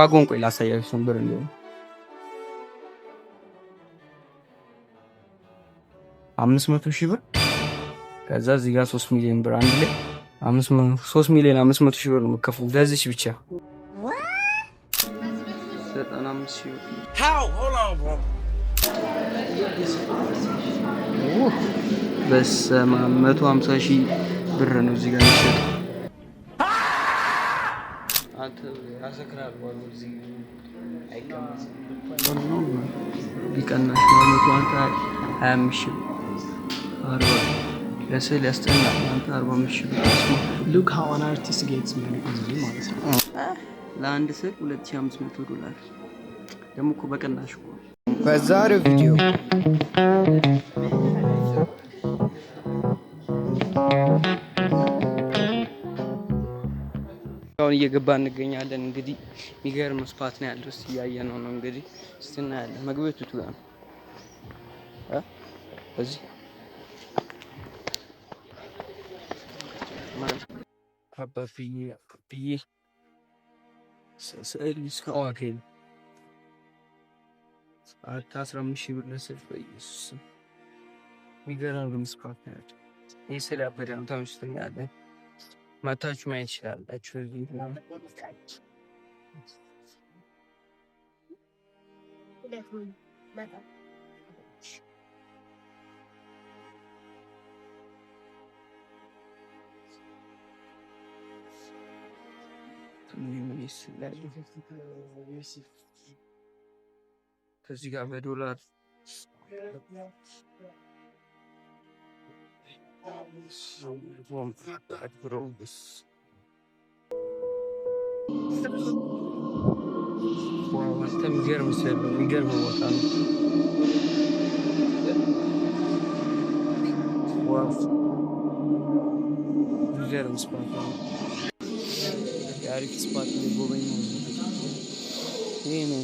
ዋጋውን ቆይ ላሳያችሁ ስንት ብር እንደሆነ። 500,000 ብር፣ ከዛ እዚህ ጋር 3 ሚሊዮን ብር፣ አንድ ላይ 3 ሚሊዮን 500 ሺህ ብር ነው የምትከፍሉት ለዚች ብቻ። 95,000 ብር። How? Hold on, bro. በስመ አብ፣ 150,000 ብር ነው እዚህ ጋር የሚሸጠው። አንተ ያሰክራል፣ ዋጋው እዚህ አይቀመስም። ቢቀናሽ ነው 125,000 ብር፣ 40 ለስዕል ያስጠላል። አንተ 45,000 ብር፣ በስመ አብ። Look how an artist gets money easily ማለት ነው። ለአንድ ስዕል 2500 ዶላር፣ ደግሞ እኮ በቅናሽ እኮ። በዛሬው ቪዲዮ አሁን እየገባ እንገኛለን። እንግዲህ የሚገርም spot ነው ያለው። እስኪ እያየነው ነው እንግዲህ፣ እስቲ እናያለን። መግቢያው የቱ ጋር ነው? እ እዚህ አባብዬ ብዬ ስዕል እስከ ዋጋ የለም። 15,000 ብር ለስዕል፣ በኢየሱስ ስም። የሚገራርም spot ነው ያለው። ይህ ስዕል ያበደ ነው፣ ተመችቶኛል። መታችሁ ማየት ይችላላችሁ። እዚህ ምናምን ምን ይስላል? ከዚህ ጋር በዶላር wow! አንተ የሚገርም ስዕል ነው። የሚገርም ቦታ ነው። Wow! የሚገርም spot ነው። የአሪፍ spot እየጎበኘ ነው። ይሄ ነው።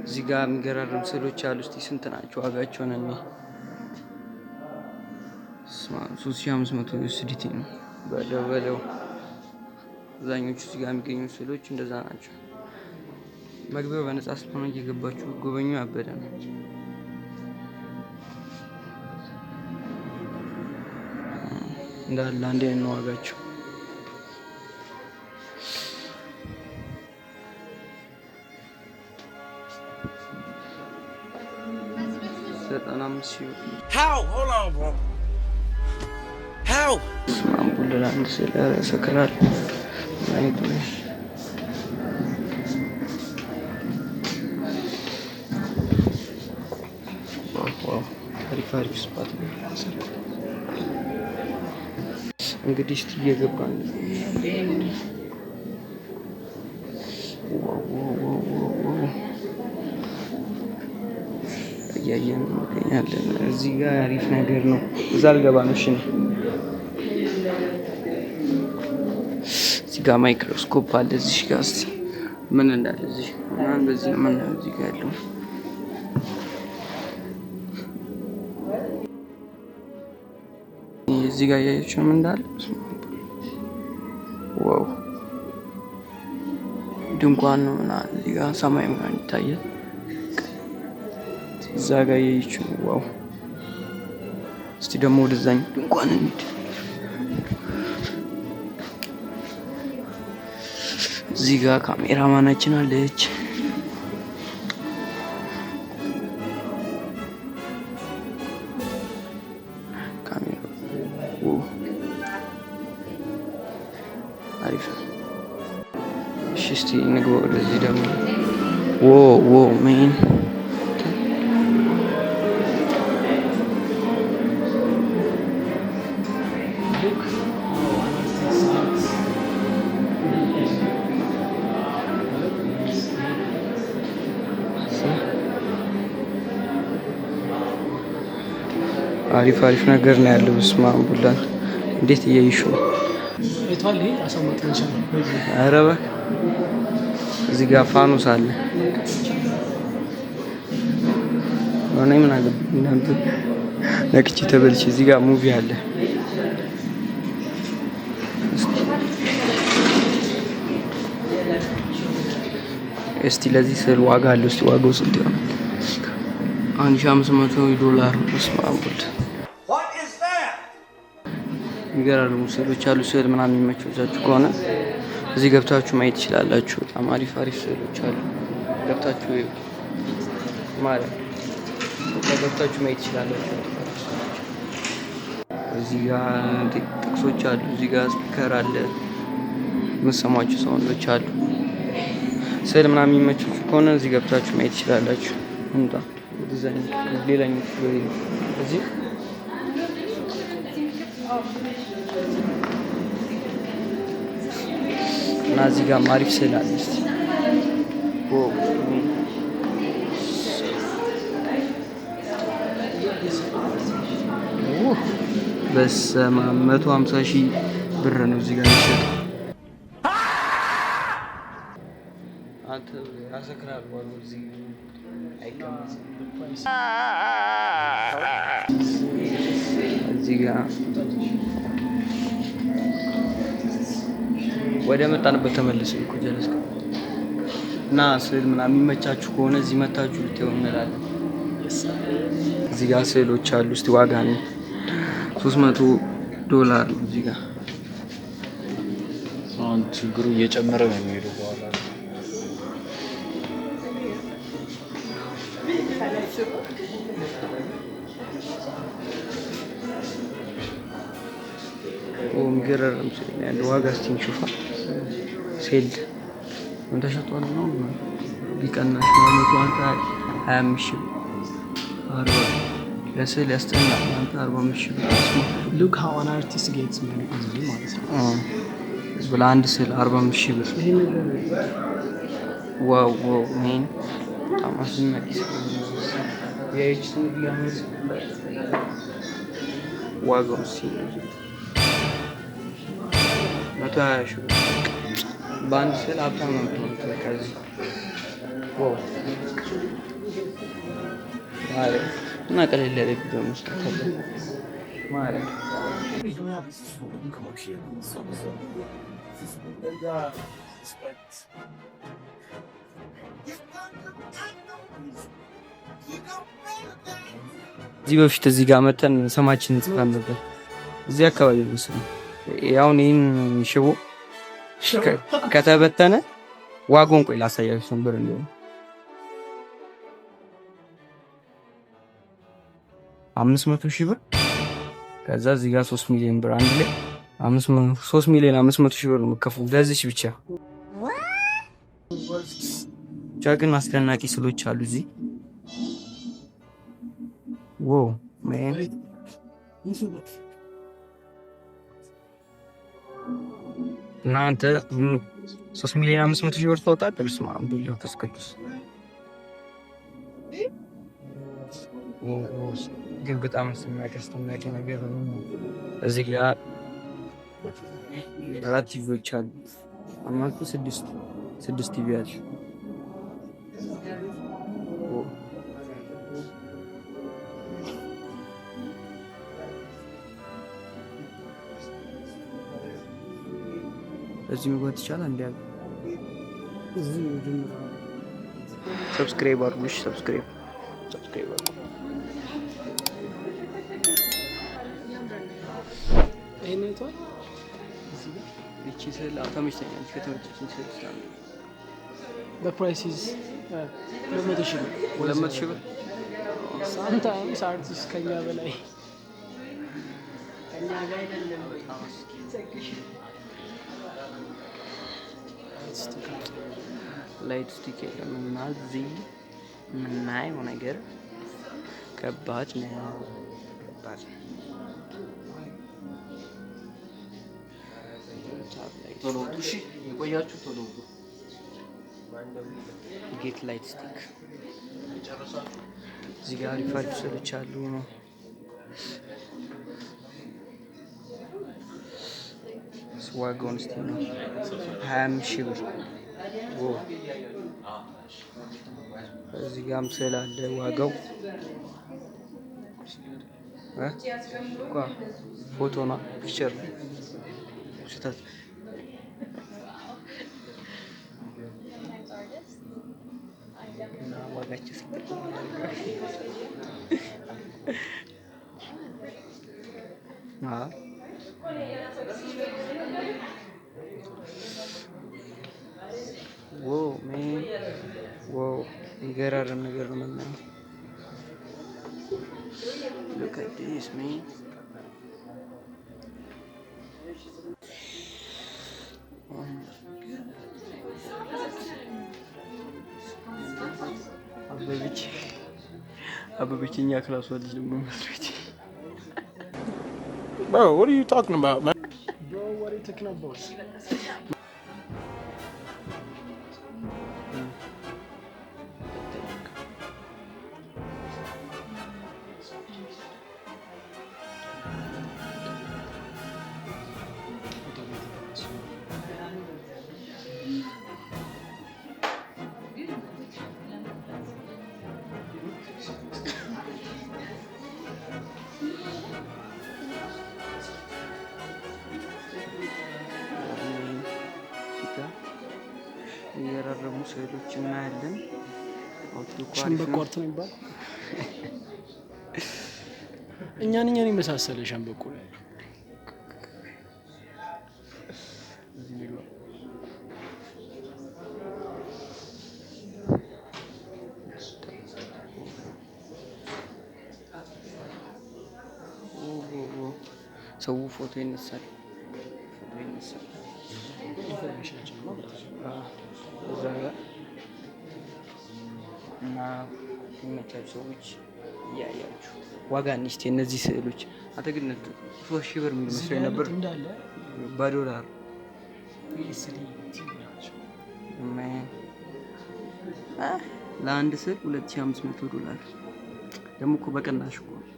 እዚህ ጋር የሚገራርም ስዕሎች አሉ። እስቲ ስንት ናቸው ዋጋቸውን እኔ 3500 USDT ነው። በለው በለው። አብዛኞቹ እዚህ ጋር የሚገኙ ስዕሎች እንደዛ ናቸው። መግቢያው በነፃ ስለሆነ እየገባችሁ ጎበኙ። ያበደ ነው። እንዳለ አንድ አይነት ነው ዋጋቸው። 95,000 ብር። How? Hold on, bro. How? አምቡልን አንድ ስዕል፣ ኧረ ያሰክራል። ማየቱ ነው። Wow! አሪፍ አሪፍ spot ነው። እንግዲህ እስቲ እየገባን wow wow wow wow wow፣ እያየን እንገኛለን። እዚህ ጋር አሪፍ ነገር ነው። እዛ አልገባ ነው። እሺ ነው። እዚህ ጋር ማይክሮስኮፕ አለ። እዚህ ጋር እስቲ ምን እንዳለ እዚህ ምናምን በዚህ ነው የምናየው። እዚህ ጋር ያለው እዚህ ጋር እያያችሁ ነው ምን እንዳለ። Wow! ድንኳን ነው ምናምን፣ እዚህ ጋር ሰማይ ምናምን ይታያል። እዛ ጋር እያያችሁ ነው። Wow! እስቲ ደግሞ ወደዛኛው ድንኳን እንሂድ። እዚህ ጋር ካሜራማናችን አለች። ካሜራ አሪፍ ነው። እሺ እስቲ እንግባ ወደዚህ ደግሞ። Wow wow man! Look how an artist gets money easily ማለት ነው። አሪፍ አሪፍ ነገር ነው ያለው። በስመ አብ ቡላን እንዴት እያይሹ ነው? አይቷል። ይሄ አሳ ማጥመጃ ነው። በዚህ ኧረ እባክህ፣ እዚህ ጋር ፋኖስ አለ። እኔ ምን አገባኝ እናንተ። ነቅቼ ተበልቼ። እዚህ ጋር movie አለ። እስቲ ለዚህ ስዕል ዋጋ አለ። እስቲ ዋጋው ስንት ይሆናል? 1500 ዶላር። በስመ አብ ወልድ። የሚገራርሙ ስዕሎች አሉ። ስዕል ምናምን የሚመቻችሁ ከሆነ እዚህ ገብታችሁ ማየት ትችላላችሁ። በጣም አሪፍ አሪፍ ስዕሎች አሉ። ገብታችሁ እዩ። ማለት በቃ ገብታችሁ ማየት ትችላላችሁ። አሪፍ አሪፍ ስዕሎች። እዚህ ጋር ጥቅሶች አሉ። እዚህ ጋር speaker አለ። የምትሰሟቸው sound ኦች አሉ። ስዕል ምናምን የሚመቻችሁ ከሆነ እዚህ ገብታችሁ ማየት ትችላላችሁ። እንጣ ወደዛኛው ሌላኛው ክፍል እዚህ እና እዚህ ጋር አሪፍ ስዕል አለ። እስቲ wow! በስመ አብ፣ 150,000 ብር ነው እዚህ ጋር የሚሸጠው። አንተ ያሰክራል። ዋጋው እዚህ አይቀመስም። እዚህ ጋር ወደ መጣንበት ተመልሰን እኮ ጀለስ እና ስዕል ምናምን የሚመቻችሁ ከሆነ እዚህ መታችሁ ልታዩ እንላለን። እዚህ ጋር ስዕሎች አሉ። እስቲ ዋጋ ነው 300 ዶላር ነው እዚህ ጋር። አሁን ችግሩ እየጨመረ ነው የሚሄደው በኋላ። ኦ፣ የሚገራርም ስዕል ነው ያለው። ዋጋ እስቲ እንሹፋ። Sell ተሸጧል ነው ቢቀናሽ ነው 125,000 ብር። 40 ለስዕል ያስጠላል። አንተ 45,000 ብር ስማ። Look how an artist gets money easily ማለት ነው። ህዝብ ለአንድ ስዕል 45,000 ብር። ይሄ ነገር Wow, man፣ በጣም አስደናቂ ስዕል ነው። የኤች ያምር ዋጋው ሲ 120,000 ብር። በአንድ ስዕል ሀብታም ነው የምትሆኑት። በቃ እዚህ wow ማለት እና ቀለል ያለ ቪዲዮ መስራት አለ ማለት። እዚህ በፊት እዚህ ጋር መተን ስማችንን ጽፈን ነበር። እዚህ አካባቢ ነው ስም። አሁን ይህን ሽቦ ከተበተነ ዋጋውን ቆይ ላሳያችሁ ነበር እንደሆነ 500,000 ብር፣ ከዛ እዚህ ጋር 3 ሚሊዮን ብር፣ አንድ ላይ 3,500,000 ብር ነው የምከፍሉት ለዚች ብቻ። ብቻ ግን አስደናቂ ስዕሎች አሉ እዚህ። Wow man። እናንተ 3,500,000 ብር ታወጣለህ? በስመ አብ ወወልድ ወመንፈስ ቅዱስ። ግን በጣም አስደናቂ አስደናቂ ነገር ነው። እዚህ ጋር አራት ቲቪዎች አሉ። አማቱ ስድስት ስድስት ቲቪ አለ። Wow። እዚህ መግባት ይቻላል እንዴ? እዚህ መጀመሪያ Subscribe አድርጉ። እሺ፣ subscribe subscribe አድርጉ። ይሄን አይተዋል። እዚህ ጋር ይቺ ስዕል ተመችቶኛል። ከተመቸችኝ ስዕል ስላለ The price is 200,000 ብር። 200,000 ብር። Sometimes አርቲስት ከኛ በላይ ከኛ ጋር አይደለም። አርቲስት Light stick የለም እና እዚህ የምናየው ነገር ከባድ ነው። ከባድ ነው። ቶሎ ውጡ። እሺ የቆያችሁ ቶሎ ውጡ። Get light stick። እዚህ ጋር አሪፍ አሪፍ ስዕሎች አሉ ነው። ዋጋውን እስቲ ነው 25,000 ብር። Wow። እዚህ ጋርም ስዕል አለ። ዋጋው እኮ ፎቶ ነው፣ picture ነው። ስህተት። እና ዋጋቸው ስንት ነው? አዎ፣ wow man, wow፣ የሚገራርም ነገር ነው የምናየው። Look at this, man. Oh my God. አበበች፣ አበበች እኛ ክላሷ ልጅ ነው የምመስለው። Bro, what are you talking about, man? Bro, what are you talking about? እዚህ ጋ የሚገራረሙ ስዕሎች እናያለን። Outlook ኡ አሪፍ ሸንበቆ ነው። Art ነው የሚባለው። እኛን የመሳሰለ ሸንበቆ ነው ያለው። እዚህ ንግባ። ኦ ኦ ኦ፣ ሰው ፎቶ ይነሳል፣ ፎቶ ይነሳል። Information ኣችን ማለት ነው። እዛ ጋር እና የሚመቻችሁ ሰዎች እያያችሁ ዋጋ እንስቲ። እነዚህ ስዕሎች አንተ ግን 3,000 ብር የሚል እዚህ መስሎኝ ላይ ነበር ያሉት እንዳለ በዶላር። USDT ናቸው። Man. ለአንድ ስዕል 2500 ዶላር ደግሞ እኮ በቅናሽ እኮ ነው።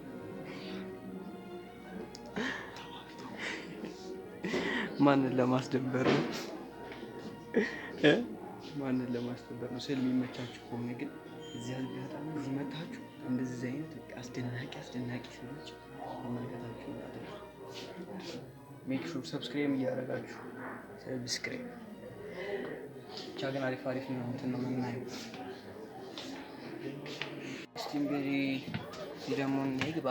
ማንን ለማስደበር ነው እ? ማንን ለማስደበር ነው? ስዕል የሚመቻችሁ ከሆነ ግን እዚህ አጋጣሚ እዚህ መታችሁ እንደዚህ አይነት በቃ አስደናቂ አስደናቂ ስዕሎች መመልከታችሁ እንዳትረሱ። Make sure subscribe እያደረጋችሁ፣ subscribe ብቻ ግን አሪፍ አሪፍ ነው እንትን ነው የምናየው። እስቲ እንግዲህ እዚህ ደግሞ እንግባ።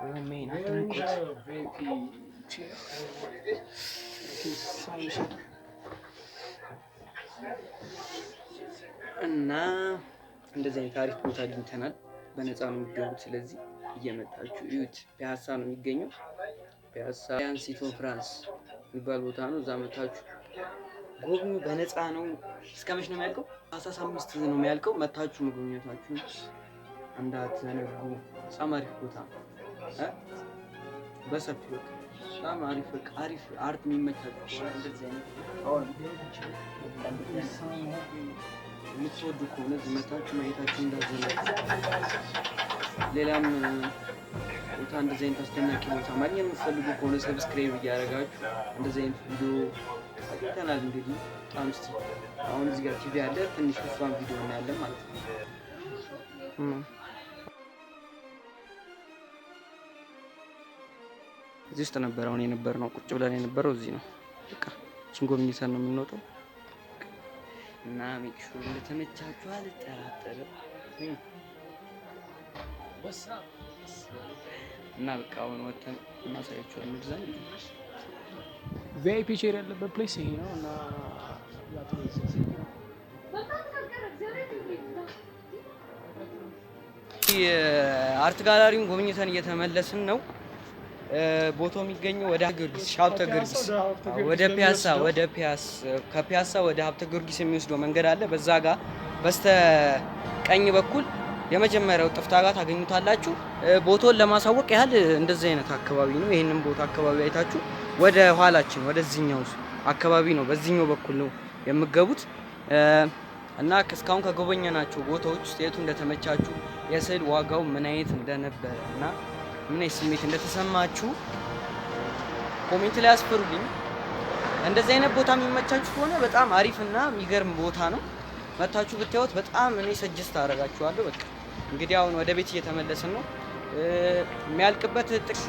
Oh man፣ አንተ ሙቀት። VIP chair. እና እንደዚህ አይነት አሪፍ ቦታ አግኝተናል። በነፃ ነው የሚገቡት። ስለዚህ እየመጣችሁ እዩት። ፒያሳ ነው የሚገኘው። ፒያሳ ኢንስቲትዩት ፍራንስ የሚባል ቦታ ነው። እዛ መታችሁ ጎብኙ። በነፃ ነው። እስከ መች ነው የሚያልቀው? 15 ነው የሚያልቀው። መታችሁ መጎብኘታችሁን እንዳትዘነጉ። በጣም አሪፍ ቦታ ነው እ? በሰፊው በቃ በጣም አሪፍ፣ በቃ አሪፍ art የሚመቻችሁ ከሆነ፣ እንደዚህ አይነት አሁን የምትወዱ ከሆነ እዚህ መታችሁ ማየታችሁ እንዳትዘነጉ። ሌላም ቦታ እንደዚህ አይነት አስደናቂ ቦታ ማግኘት የምትፈልጉ ከሆነ subscribe እያደረጋችሁ እንደዚህ አይነት ቪዲዮ አግኝተናል። እንግዲህ በጣም እስኪ አሁን እዚህ ጋር ቲቪ አለ። ትንሽ እሷን ቪዲዮ እናያለን ማለት ነው። እዚህ ውስጥ ነበር አሁን የነበርነው፣ ቁጭ ብለን የነበረው እዚህ ነው። በቃ እችን ጎብኝተን ነው የምንወጣው እና make sure እንደተመቻችሁ አልጠራጠርም። እና በቃ አሁን ወተን እናሳያችኋለን። ዲዛይን VIP chair ያለበት place ይሄ ነው እና that was it. የ art gallery ውን ጎብኝተን እየተመለስን ነው። ቦታው የሚገኘው ወደ ጊዮርጊስ፣ ሀብተ ጊዮርጊስ፣ ወደ ፒያሳ፣ ወደ ፒያሳ፣ ከፒያሳ ወደ ሀብተ ጊዮርጊስ የሚወስደው መንገድ አለ። በዛ ጋር በስተ ቀኝ በኩል የመጀመሪያው ጥፍታ ጋር ታገኙታላችሁ። ቦታውን ለማሳወቅ ያህል እንደዚህ አይነት አካባቢ ነው። ይህንን ቦታ አካባቢ አይታችሁ ወደ ኋላችን ወደዚህኛው አካባቢ ነው፣ በዚህኛው በኩል ነው የምገቡት። እና እስካሁን ከጎበኘናቸው ቦታዎች ውስጥ የቱ እንደተመቻችሁ፣ የስዕል ዋጋው ምን አይነት እንደነበረ እና ምን አይነት ስሜት እንደተሰማችሁ comment ላይ አስፍሩልኝ። እንደዚህ አይነት ቦታ የሚመቻችሁ ከሆነ በጣም አሪፍ እና የሚገርም ቦታ ነው። መታችሁ ብታዩት በጣም እኔ suggest አደርጋችኋለሁ። በቃ እንግዲህ አሁን ወደ ቤት እየተመለስን ነው። የሚያልቅበት ጥቅስ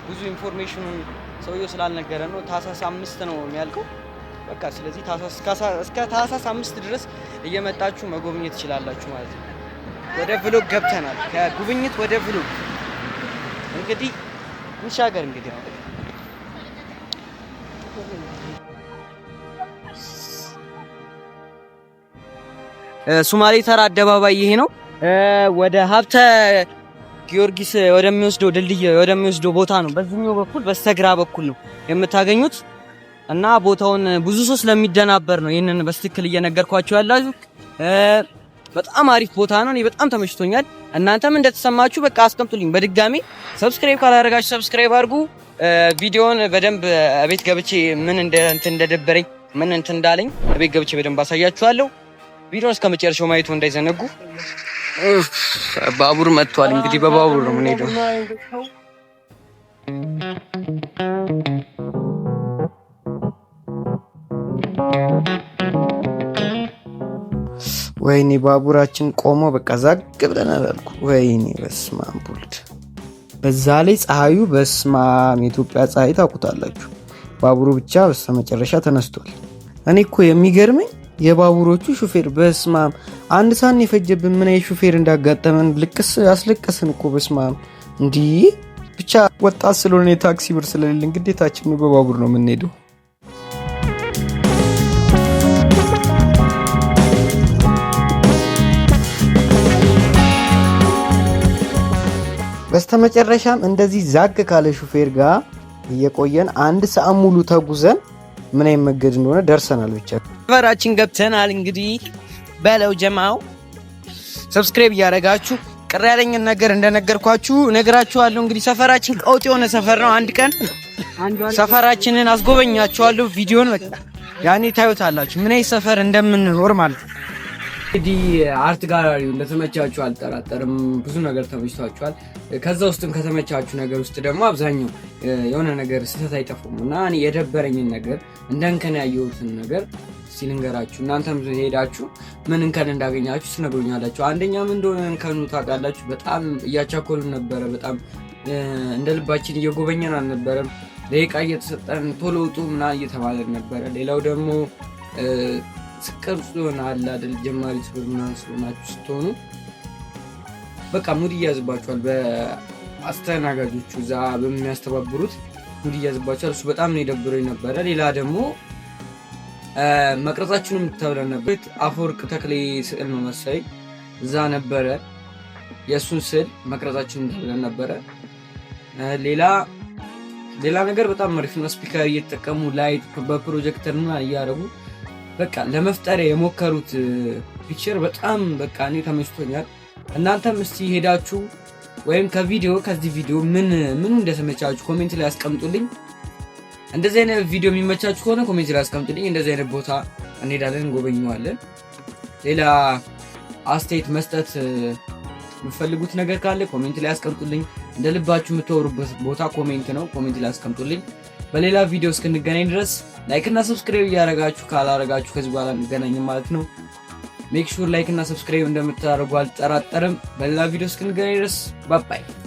ብዙ information ኑን ሰውየው ስላልነገረ ነው። ታህሳስ 5 ነው የሚያልቀው። በቃ ስለዚህ እስከ ታህሳስ 5 ድረስ እየመጣችሁ መጎብኘት ትችላላችሁ ማለት ነው። ወደ vlog ገብተናል። ከጉብኝት ወደ vlog እንግዲህ እንሻገር። እንግዲህ አሁን ሱማሌ ተራ አደባባይ ይሄ ነው። ወደ ሀብተ ጊዮርጊስ ወደሚወስደው ድልድይ ወደሚወስደው ቦታ ነው። በዚህኛው በኩል በስተግራ በኩል ነው የምታገኙት እና ቦታውን ብዙ ሰው ስለሚደናበር ነው ይህንን በትክክል እየነገርኳችሁ ያላችሁ። በጣም አሪፍ ቦታ ነው። እኔ በጣም ተመችቶኛል። እናንተም እንደተሰማችሁ በቃ አስቀምጡልኝ። በድጋሚ subscribe ካላደረጋችሁ subscribe አድርጉ። ቪዲዮውን በደንብ ቤት ገብቼ ምን እንደ እንትን እንደደበረኝ፣ ምን እንትን እንዳለኝ ቤት ገብቼ በደንብ አሳያችኋለሁ። ቪዲዮውን እስከ መጨረሻው ማየቱ እንዳይዘነጉ። ባቡር መጥቷል። እንግዲህ በባቡር ነው የምንሄደው። ወይኔ ባቡራችን ቆሞ በቃ ዛግ ብለናል አልኩ። ወይኔ በስማም ወልድ። በዛ ላይ ፀሐዩ፣ በስማም፣ የኢትዮጵያ ፀሐይ ታውቁታላችሁ። ባቡሩ ብቻ በስተመጨረሻ ተነስቷል። እኔ እኮ የሚገርመኝ የባቡሮቹ ሹፌር፣ በስማም፣ አንድ ሰዓት የፈጀብን ምን አይነት ሹፌር እንዳጋጠመን ልቅስ አስለቀስን እኮ፣ በስማም። እንዲህ ብቻ ወጣት ስለሆነ የታክሲ ብር ስለሌለን ግዴታችን በባቡር ነው የምንሄደው። በስተመጨረሻም እንደዚህ ዛግ ካለ ሹፌር ጋር እየቆየን አንድ ሰዓት ሙሉ ተጉዘን ምን አይነት መንገድ እንደሆነ ደርሰናል። ብቻ ሰፈራችን ገብተናል። እንግዲህ በለው ጀማው፣ subscribe እያደረጋችሁ ቅር ያለኝን ነገር እንደነገርኳችሁ እነግራችኋለሁ። እንግዲህ ሰፈራችን ቀውጥ የሆነ ሰፈር ነው። አንድ ቀን ሰፈራችንን አስጎበኛችኋለሁ። ቪዲዮን በቃ ያኔ ታዩታላችሁ ምን አይነት ሰፈር እንደምንኖር ማለት ነው። እንግዲህ art gallery ው እንደተመቻችሁ አልጠራጠርም። ብዙ ነገር ተመችቷችኋል። ከዛ ውስጥም ከተመቻችሁ ነገር ውስጥ ደግሞ አብዛኛው የሆነ ነገር ስህተት አይጠፉም እና እኔ የደበረኝን ነገር፣ እንደ እንከን ያየሁትን ነገር እስቲ ልንገራችሁ። እናንተም ሄዳችሁ ምን እንከን እንዳገኛችሁ ትነግሩኛላችሁ። አንደኛ ምን እንደሆነ እንከኑ ታውቃላችሁ። በጣም እያቻኮሉን ነበረ። በጣም እንደ ልባችን እየጎበኘን አልነበረም። ደቂቃ እየተሰጠን ቶሎ ውጡ ምናምን እየተባለን ነበረ። ሌላው ደግሞ ስቀርጹ የሆነ አለ አይደል፣ ጀማሪ YouTuber ምናምን ስለሆናችሁ ስትሆኑ በቃ mood ይያዝባችኋል። በአስተናጋጆቹ እዛ በሚያስተባብሩት mood ይያዝባችኋል። እሱ በጣም ነው የደብረኝ ነበረ። ሌላ ደግሞ መቅረጻችሁንም ተብለን ነበር። አፈወርቅ ተክሌ ስዕል ነው መሰለኝ እዛ ነበረ። የእሱን ስዕል መቅረጻችሁንም ተብለን ነበረ። ሌላ ሌላ ነገር በጣም አሪፍ ነው። Speaker እየተጠቀሙ light በ projector ምናምን እያደረጉ በቃ ለመፍጠር የሞከሩት picture በጣም በቃ እኔ ተመችቶኛል። እናንተም እስቲ ሄዳችሁ ወይም ከቪዲዮ ከዚህ ቪዲዮ ምን ምኑ እንደተመቻችሁ comment ላይ አስቀምጡልኝ። እንደዚህ አይነት ቪዲዮ የሚመቻችሁ ከሆነ comment ላይ አስቀምጡልኝ። እንደዚህ አይነት ቦታ እንሄዳለን፣ እንጎበኘዋለን። ሌላ አስተያየት መስጠት የምትፈልጉት ነገር ካለ comment ላይ አስቀምጡልኝ። እንደ ልባችሁ የምታወሩበት ቦታ comment ነው። Comment ላይ አስቀምጡልኝ። በሌላ ቪዲዮ እስክንገናኝ ድረስ like እና subscribe እያደረጋችሁ፣ ካላረጋችሁ ከዚህ በኋላ እንገናኝም ማለት ነው። Make sure like እና subscribe እንደምታደርጉ አልጠራጠርም። በሌላ ቪዲዮ እስክንገናኝ ድረስ bye bye።